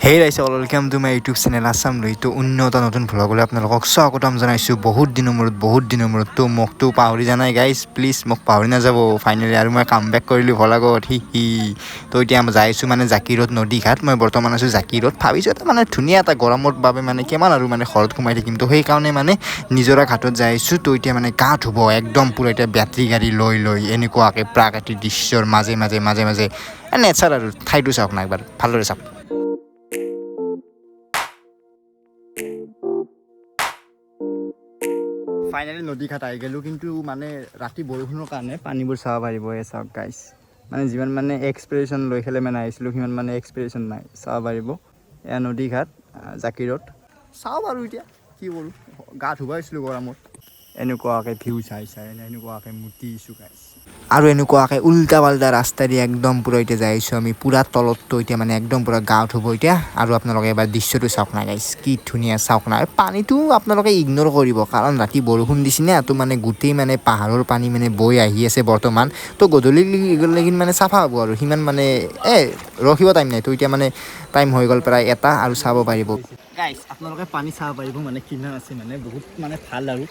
Hey ৰাইজসকল, welcome to my YouTube channel Assam লৈ। তো অন্য এটা নতুন ভ্লগলৈ আপোনালোকক স্বাগতম জনাইছোঁ। বহুত দিনৰ মূৰত, বহুত দিনৰ মূৰত। তো মোকতো পাহৰি যোৱা নাই গাইজ, প্লিজ মোক পাহৰি নাযাব। ফাইনেলি আৰু মই কাম বেক কৰিলোঁ ভ্লগত, হি হি। তো এতিয়া মই যাই আছোঁ মানে জাকিৰোড নদী ঘাট। মই বৰ্তমান আছোঁ জাকিৰোড। ভাবিছোঁ এটা মানে ধুনীয়া এটা গৰমৰ বাবে মানে কিমান আৰু মানে ঘৰত সোমাই থাকিম, তো সেইকাৰণে মানে নিজৰা ঘাটত যাই আছোঁ। তো এতিয়া মানে গা ধুব একদম পূৰা এতিয়া বেটাৰী গাড়ী লৈ লৈ এনেকুৱাকৈ প্ৰাকৃতিক দৃশ্যৰ মাজে মাজে মাজে মাজে নেচাৰ আৰু ঠাইটো চাওক না একবাৰ ভালদৰে চাওক। ফাইনেলি নদী ঘাট আহি গ'লোঁ, কিন্তু মানে ৰাতি বৰষুণৰ কাৰণে পানীবোৰ চাব পাৰিব। এই চাওক গাইছ, মানে যিমান মানে এক্সপিৰেশ্যন লৈ পেলাই মানে আহিছিলোঁ, সিমান মানে এক্সপিৰেশ্যন নাই। চাব পাৰিব, এয়া নদী ঘাট জাকিৰোড। চাওঁ বাৰু এতিয়া কি কৰোঁ, গা ধুব আহিছিলোঁ গৰমত। এনেকুৱাকৈ ভিউ চাই চাই এনেকুৱাকৈ মুতিছোঁ গাইছ। আৰু এনেকুৱাকৈ উল্টা পাল্টা ৰাস্তা দি একদম পূৰা এতিয়া যাই আছোঁ আমি পূৰা তলতটো। এতিয়া মানে একদম পূৰা গা ধুব এতিয়া। আৰু আপোনালোকে এবাৰ দৃশ্যটো চাওক না গাইছ, কি ধুনীয়া, চাওক না। পানীটো আপোনালোকে ইগন'ৰ কৰিব, কাৰণ ৰাতি বৰষুণ দিছে না, তো মানে গোটেই মানে পাহাৰৰ পানী মানে বৈ আহি আছে বৰ্তমান। তো গধূলি লেগিন মানে চাফা হ'ব আৰু সিমান মানে ৰখিব টাইম নাই। তো এতিয়া মানে টাইম হৈ গ'ল প্ৰায় 1টা, আৰু চাব পাৰিব গাইছ আপোনালোকে পানী চাব পাৰিব মানে কিমান আছে, মানে বহুত মানে ভাল আৰু।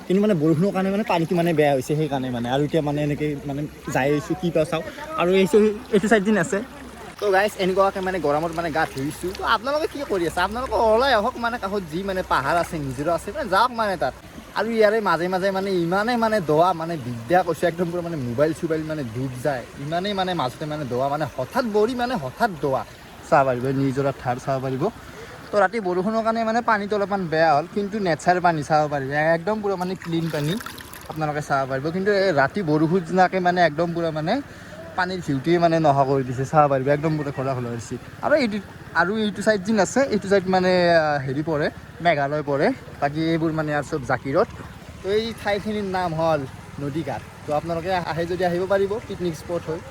কিন্তু মানে বৰষুণৰ কাৰণে মানে পানীটো মানে বেয়া হৈছে, সেইকাৰণে মানে আৰু এতিয়া মানে এনেকৈ মানে যাই আহিছোঁ, কি পাওঁ চাওঁ। আৰু এইটো চাইড দিন আছে। তো গাইছ এনেকুৱাকৈ মানে গৰমত মানে গা ধুইছোঁ। তো আপোনালোকে কি কৰি আছে? আপোনালোকে ওলাই আহক, মানে কাষত যি মানে পাহাৰ আছে, নিজৰা আছে, মানে যাওক মানে তাত। আৰু ইয়াৰে মাজে মাজে মানে ইমানেই মানে দোৱা মানে বিদ্যা কৈছোঁ, একদম পূৰা মানে মোবাইল চোবাইল মানে ডুব যায়, ইমানেই মানে মাজতে মানে দোৱা মানে হঠাৎ বৰি মানে হঠাৎ দোৱা। চাব পাৰিব নিজৰা ঠাৰ চাব পাৰিব। তো ৰাতি বৰষুণৰ কাৰণে মানে পানীটো অলপমান বেয়া হ'ল, কিন্তু নেচাৰ পানী চাব পাৰিব, একদম পূৰা মানে ক্লিন পানী আপোনালোকে চাব পাৰিব। কিন্তু এই ৰাতি বৰষুণ দিনাকে মানে একদম পূৰা মানে পানীৰ ভিউটোৱে মানে নোহোৱা কৰি দিছে। চাব পাৰিব, একদম পূৰা ঘোলা ঘোলা হৈছে। আৰু এইটো চাইড যেন আছে, এইটো চাইড মানে হেৰি পৰে, মেঘালয় পৰে। বাকী এইবোৰ মানে আৰু চব জাকিৰোড। তো এই ঠাইখিনিৰ নাম হ'ল নদীঘাট। তো আপোনালোকে আহে যদি আহিব পাৰিব, পিকনিক স্পট হয়।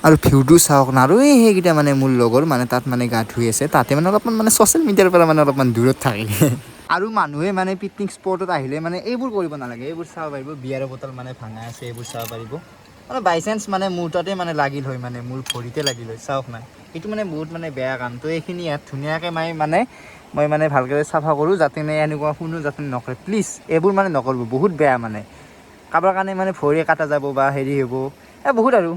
আৰু ভিউটো চাওক না। আৰু এই সেইকেইটা মানে মোৰ লগৰ মানে তাত মানে গা ধুই আছে, তাতে মানে অলপমান মানে ছ'চিয়েল মিডিয়াৰ পৰা মানে অলপমান দূৰত থাকে। আৰু মানুহে মানে পিকনিক স্পটত আহিলে মানে এইবোৰ কৰিব নালাগে। এইবোৰ চাব পাৰিব, বিয়াৰৰ বটল মানে ভাঙা আছে, এইবোৰ চাব পাৰিব। মানে বাই চান্স মানে মোৰ তাতে মানে লাগিল হয়, মানে মোৰ ভৰিতে লাগিল হয়, চাওক না। এইটো মানে বহুত মানে বেয়া কাম। তো এইখিনি ইয়াত ধুনীয়াকৈ মই মানে ভালকৈ চাফা কৰোঁ, যাতে মানে এনেকুৱা কোনো যাতে নকৰে। প্লিজ এইবোৰ মানে নকৰিব, বহুত বেয়া মানে। কাৰোবাৰ কাৰণে মানে ভৰি কাটা যাব বা হেৰি হ'ব, এই বহুত আৰু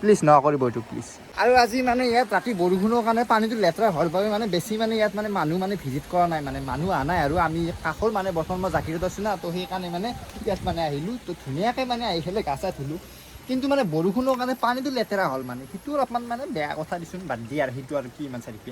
প্লিজ নকৰিব এইটো প্লিজ। আৰু আজি মানে ইয়াত ৰাতি বৰষুণৰ কাৰণে পানীটো লেতেৰা হোৱাৰ বাবে মানে বেছি মানে ইয়াত মানে মানুহ মানে ভিজিট কৰা নাই, মানে মানুহ অহা নাই। আৰু আমি কাষৰ মানে বৰ্তমান মই জাকিৰোডত আছোঁ না, তো সেইকাৰণে মানে ইয়াত মানে আহিলোঁ। তো ধুনীয়াকৈ মানে আহি পেলাই গা চা ধুলোঁ, কিন্তু মানে বৰষুণৰ কাৰণে পানীটো লেতেৰা হ'ল, মানে সেইটো অলপমান মানে বেয়া কথা দিচোন, বাদ দিয়ে আৰু সেইটো আৰু কি ইমান চাই থাকিবি।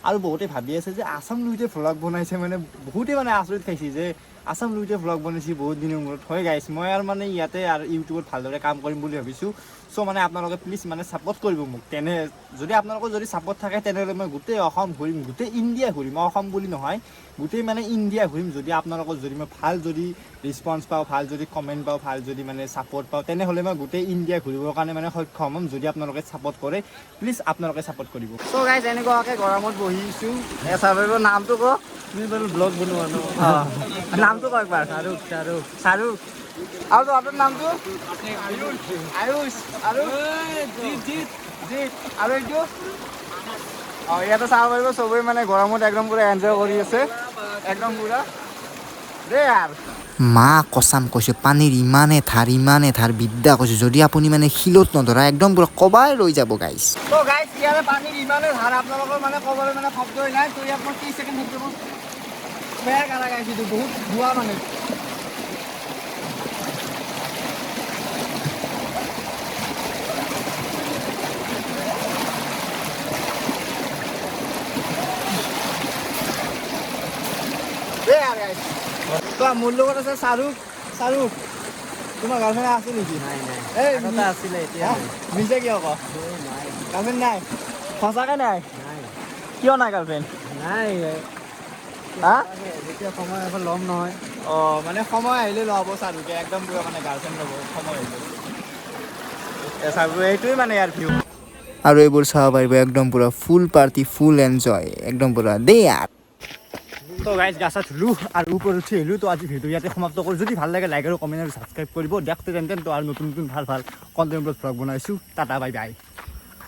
আৰু বহুতে ভাবি আছে যে আছাম লুইতে ভ্লগ বনাইছে, মানে বহুতে মানে আচৰিত খাইছে যে আছাম লুইতে ভ্লগ বনাইছে বহুত দিনৰ মূৰত। হয় গাইছ, মই আৰু মানে ইয়াতে আৰু ইউটিউবত ভালদৰে কাম কৰিম বুলি ভাবিছোঁ। চ' মানে আপোনালোকে প্লিজ মানে ছাপৰ্ট কৰিব মোক। তেনে যদি আপোনালোকৰ যদি ছাপৰ্ট থাকে, তেনেহ'লে মই গোটেই অসম ঘূৰিম, গোটেই ইণ্ডিয়া ঘূৰিম, অসম বুলি নহয়, গোটেই মানে ইণ্ডিয়া ঘূৰিম। যদি আপোনালোকৰ যদি মই ভাল যদি ৰেচপঞ্চ পাওঁ, ভাল যদি কমেণ্ট পাওঁ, ভাল যদি মানে ছাপৰ্ট পাওঁ, তেনেহ'লে মই গোটেই ইণ্ডিয়া ঘূৰিবৰ কাৰণে মানে সক্ষম হ'ম, যদি আপোনালোকে ছাপৰ্ট কৰে। প্লিজ আপোনালোকে ছাপৰ্ট কৰিব। চ' গাইজ এনেকুৱাকৈ গৰমত বহিছোঁ। চাব, নামটো ক। তুমি বাৰু ব্লগ বনোৱা ন? নামটো ক একবাৰ। শ্বাহৰুখ, শ্বাহৰুখ। শ্বাহৰুখ। আৰু তহঁতৰ নামটো? আয়ুষ। আৰু জিত। আৰু এইটো ইয়াতে চাব পাৰিব, চবেই মানে গৰমত একদম পুৰা এনজয় কৰি আছে, একদম পুৰা দেই আৰু। মা কচাম কৈছোঁ, পানীৰ ইমানে ধাৰ, ইমানে ধাৰ, বিদ্যা কৈছোঁ, যদি আপুনি মানে শিলত নধৰা একদম পুৰা কবাই লৈ যাব গাইছ। তো গাইছ ইয়াৰে পানীৰ ইমানে ধাৰ, আপোনালোকৰ মানে ক'বলৈ মানে শব্দই নাই। তো ইয়াত মই 30 ছেকেণ্ড থাকিব বেয়া গানা গাইছোঁ, এইটো বহুত ধোৱা মানে। দেই আৰু গাইছ। তো মোৰ লগত আছে শ্বাহৰুখ। শ্বাহৰুখ, তোমাৰ গাৰ্লফ্ৰেণ্ড আছে নেকি? নাই নাই। এই আগতে আছিলে, এতিয়া হা? মিছা কিয় ক? নাই। গাৰ্লফ্ৰেণ্ড নাই? সঁচাকে নাই? নাই। কিয় নাই গাৰ্লফ্ৰেণ্ড? নাই। হা? যেতিয়া সময় হ'ব ল'ম নহয়। অঁ, মানে সময় আহিলে ল'ব শ্বাহৰুখে, একদম পুৰা মানে গাৰ্লফ্ৰেণ্ড ল'ব সময় আহিলে। চাব, এইটোৱে মানে ইয়াৰ ভিউ। আৰু এইবোৰ চাব পাৰিব, একদম পুৰা ফুল পাৰ্টি, ফুল এনজয়, একদম পুৰা দেই আৰু। তো গাইজ, গা চা ধুলোঁ আৰু ওপৰত উঠি আহিলোঁ। তো আজি ভিডিঅ' ইয়াতে সমাপ্ত কৰোঁ। যদি ভাল লাগে, লাইক আৰু কমেণ্ট আৰু ছাবস্ক্ৰাইব কৰিব। দিয়ক তেন্তে। তো আৰু নতুন নতুন ভাল ভাল কণ্টেণ্ট ভ্লগ বনাইছোঁ। Tata, bye bye.